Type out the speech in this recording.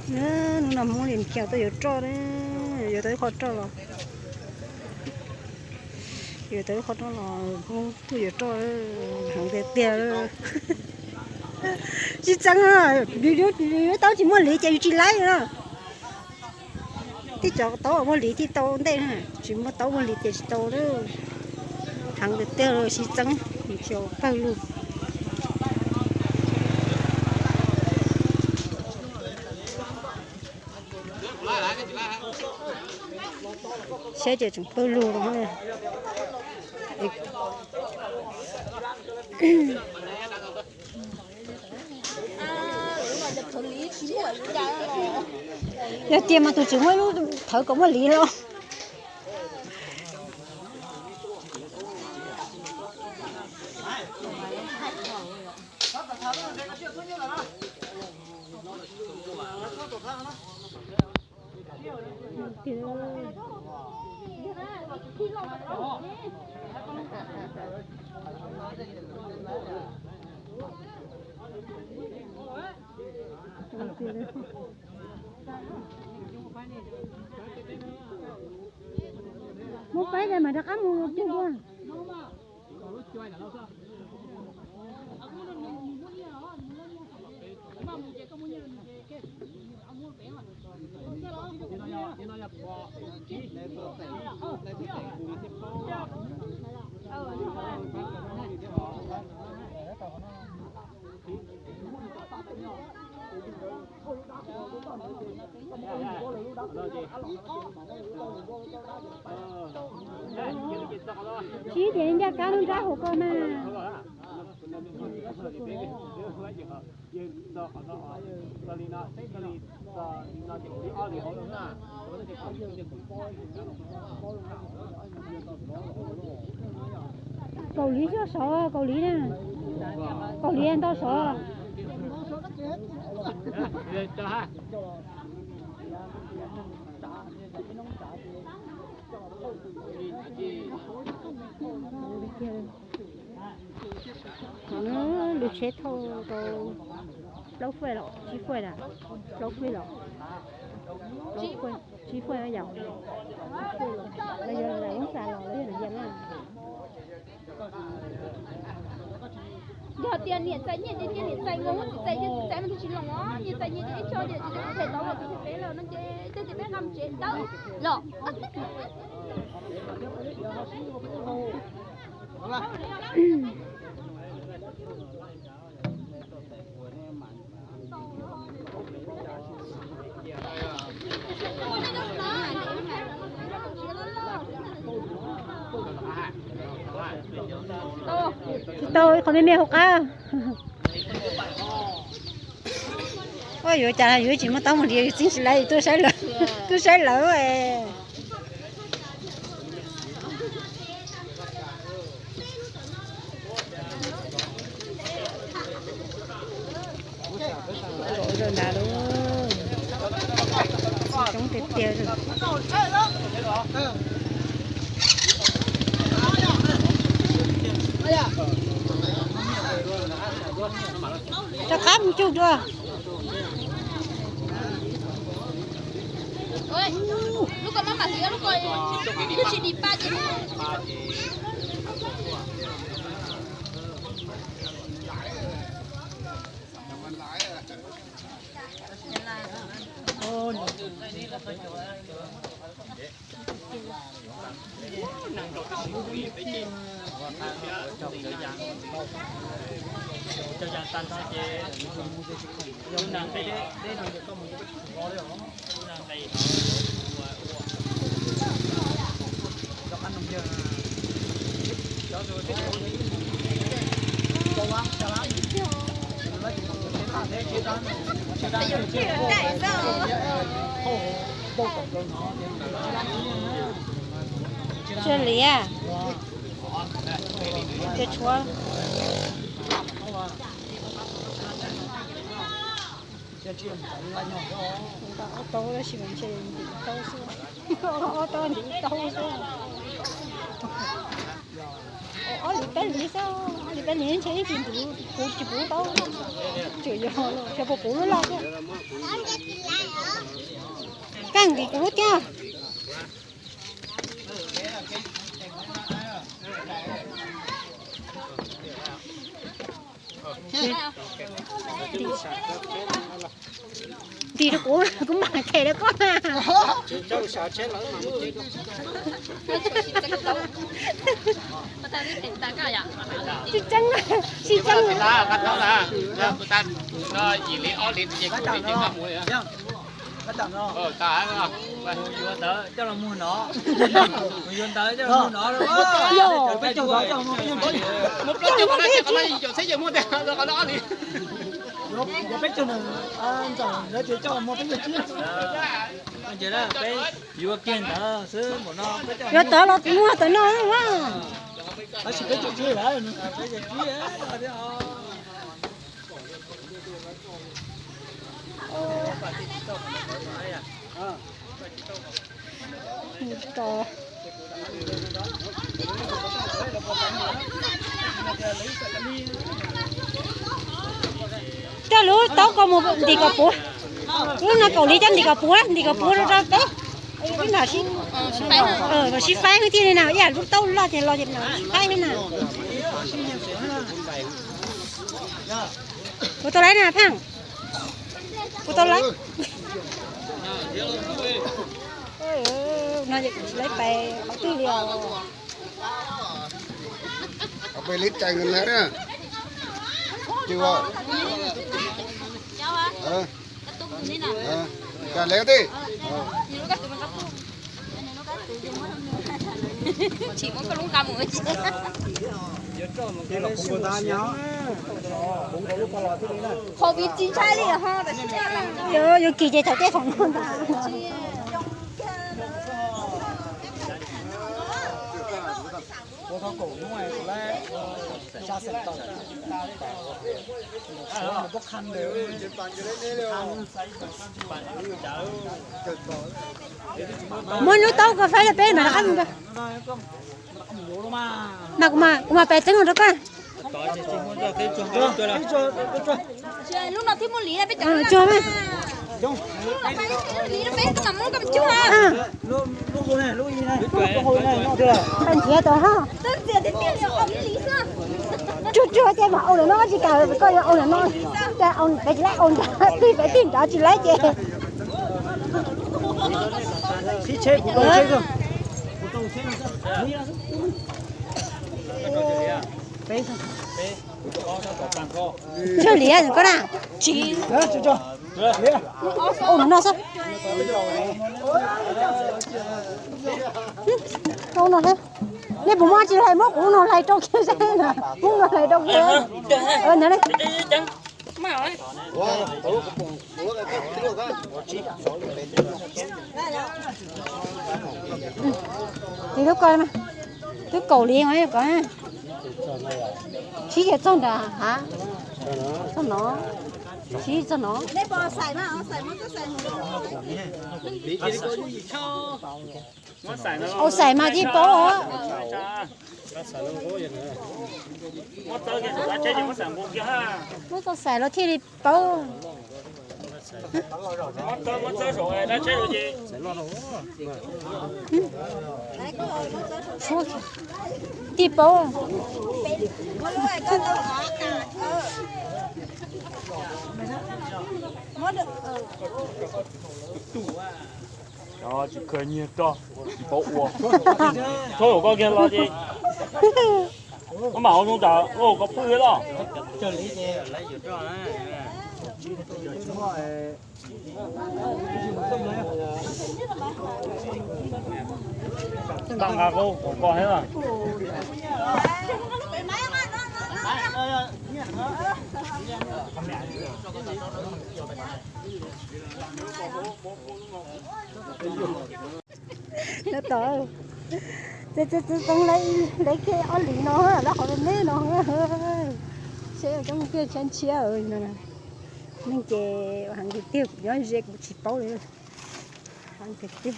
Hnub no Hmoob Lis Khiaus tuaj yuav roj, yuav tau ib qho roj los, yuav tau ib qho roj los Hmoob tuaj yuav roj, heev tiag tiag. Tsis txeeb, yus taub tsis muaj liv ces yus tsis laib na. Tib cov taub muaj liv thiaj tau ntej na, tsis muaj taub muaj liv ces tsis tau. Heev tiag tiag, sib txeeb, Lis Khiaus pawg lug. Saib ces tseem pawg lug no. Yog tiag mas tus tswv muaj ib lub thawv kom muaj liv los. Muab peb tas mas rov qab mus ua pug dua. Tsib ces ncaj kab lub nrab hauv ko mas. Kaus Liv xyov sov Kaus Liv na. Kaus Liv ntau sov. Lub tsheb thauj tau plaub feet los tsib feet na, plaub feet los, plaub feet, tsib feet yom, tsib feet los, los yog lawv lub xa los los yog lawv yam laj. Yog tias niam txais nyiaj ces cia niam txais nkaus, txiv txais ces txiv txais, mas twb tsis loos os. Niam txais nyiaj ces ib txhia ces tsis txais tau los txiv txais peb lawm no ces ib txhia ces peb nqa mus tsev tawm los. Tsis tau, ib qho me me hauv qab. Ua yuav cas yuav tsis muaj taub muaj hliv, yus txeeb tsis laib, tuaj saib lawv, tuaj saib lawv. Zom zaws nrad lawm, coob tiag tiag. Rov qab mus cug dua. Lub ko maj mam hliv, lub ko twb tsis dim pa ces. Cia li, cia tshuav. Ob tau tab sis mas ntshe ntim taub xwb. Ob tau ntim taub xwb. Ob li peb li xwb, ob li peb li ntshe ib tsis ntim, kuv tsis puv taub. Tseem yog xyov puas puv lub loj thiab. Ntim kuv lub thiab. Ntim rau kuv, kuv mam them rau koj. Tsis tseeb, tsis tseeb. Yuav ntawd coj los muag no. Yuav ntawd coj los muag no. Peb caug na, ntxawm lawv tias coj los muag peb caug tsib. Peb yuav kiag ntawd xwb, npaum no peb caug. Yuav tawv los muag tawv no. Tab sis peb caug tsib lawm. Coj lub taub ko mus ntim kom puv. Lub no kaum li coj ntim kom puv, ntim kom puv rau rau peb. Kom sib faib thiaj li na, ib yam lub taub loj ces los ces sib faib li na. Kuv tau lawv na Pheej. Kuv tau lawv. No tsis lawv pais qhov twg li os. Peb li cais na. Tsis li. Qhov vim tsis ntshai li ho. Yuav kis ces thaum tej thaum no ntag. Muab lub taub ko faib rau peb mas rov qab mus. Mas kuv, kuv mam pais txeeb no rau koj. Tsuag mas. Pais nrhiav tau ha. Tsuag tsuag ces mam ua lawm no, tsis kam koj yuav ua lawm no. Cas peb tsis laib ua nrad, twb peb twb nrad tsis laib ces. Tsawg li koj na? Ua no xwb. Ua no xwb. Nej puas muaj tsis hlais, muab kuv no hlais rau kiag saib na. Kuv no hlais rau kiag. Ntawd li. Tis lub ko, twb kaum li ko. Sib ces txog nrad ha. Txog no. Sib txog no. Ua xaim mas thiaj paub os. Muab tau xaim los thiaj li paub. Thiaj paub. Tsis khaws nyiag roj, tsis paub ua. Txhob kom koj kiag los ces, koj mam ua zoo tsam ua koj pw thiab los. Tau nqa koj kom koj thiab los. Nyob tod, txiv txiv txiv txeeb lawv kiag ob lis no lawm qhov me me no. Seb coob tiag tshiab ntshiab no. Neeg ces heev tiag tiag, kuv nyob ze kuv tsis paub li. Heev tiag tiag.